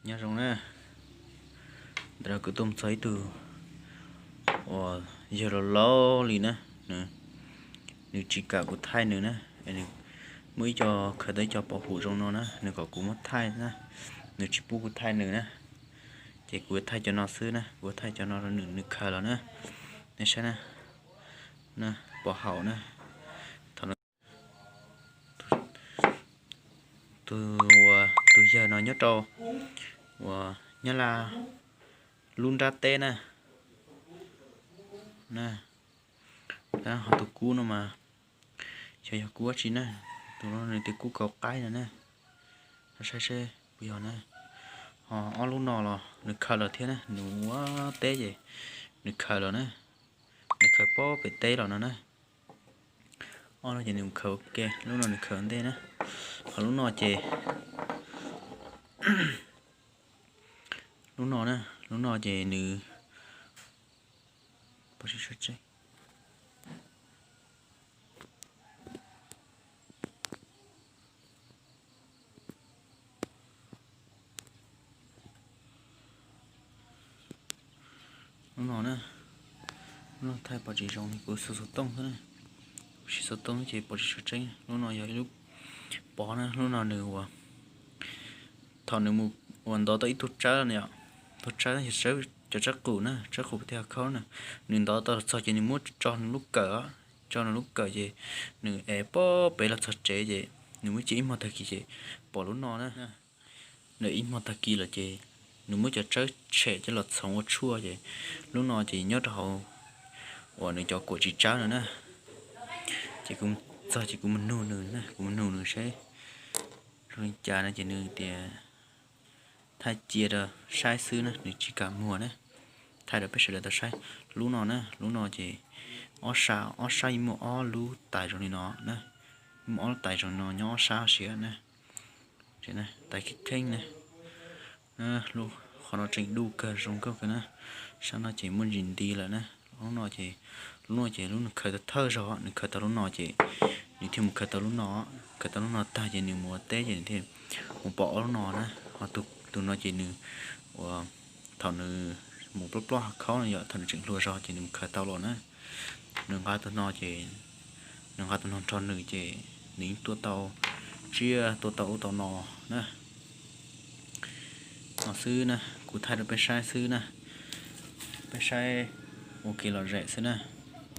Nyob zoo na, ntawm no kuv tuaj mus txog ib tug uas yawg laus laus li na, nws tsis kam kuv thaij nws na, nws muaj ib co khaws tau ib co pov hum zoo no na, nws kom kuv muab thaij na, nws tsis pub kuv thaij nws na, ces kuv yuav thaij cov no xwb na, kuv yuav thaij cov no rau nws, nws khaws los na, nej saib na, pov haum na, thaum tus, tus yawg no nyob rau uas Nyab Laj lub nrab teb na, na, ho tus kub no mas xyov yog kub dab tsi na, tus no nws tias kub kauv qaib no na, saib seb puas yog na, ho ob lub no los nws khaws los thiab na, nws ua teb ces nws khaws los na, nws khaws pob pem teb los no na, ob no ces nws khaws ua ke, lub no nws khaws ua ntej na, ho lub no ces, lub no na, lub no ces nws lub no na, lub no thaij pom tsis zoo li, kuv xuas xov tooj xwb na, kuv siv xov tooj ces pom tsis tseeb, lub no yog ib lub pov na, lub no nws ua thaum nws mus uas ntov tau ib tug tsawb no, tug tsawb yog cov tsawb qus na, tsawb qus pem tej hav khaub na, nws ntov tau los txog ces nws muab tso nws lub kawm, tso nws lub kawm ces nws ev pob pem los txog tsev ces nws muab cia ib hmo tag kis ces pom lub no na, nws ib hmo tag kis lawm ces nws muab cov tsawb tshem coj los txhoov ua tshuaj ces lub no ces nyob rau hauv uas nws cov kuam tsis tsawb no na, ces kuv txog ces kuv mus nug nws, kuv mus nug nws seb zoo li cas no ces nws tias thaij cia rau saib xwb na, nws tsis kam muag na, thaij rau peb sawv daws tau saib, lub no na, lub no ces ob sab, ob sab yeej muaj ob lub tais zoo li no na, muaj ob lub tais zoo li no nyob ob sab siab na, tais kheeb kheeb na, qhov no tseem duj kawg zoo nkauj kawg na, sab no ces muaj ntsis nti lawm na, lub no ces, lub no ces lub nws khaws tau thawj zaug, nws khaws tau lub no ces nws thiaj mus khaws tau lub no, khaws tau lub no tag ces nws mus ua teb ces nws thiaj mus pom ob lub no na, ho tus no ces nws ua thaum nws mus ploj ploj hav khaub no yom, thaum nws tseem hluas zog ces nws mus khaws tau los na, nws nqa tus no ces, nws nqa tus no nrog nws ces nws yeej tua tau tsiaj tua tau ub tau no na. No xwb na, kuv thaij rau peb saib xwb na, peb saib ua kev lom zem xwb na.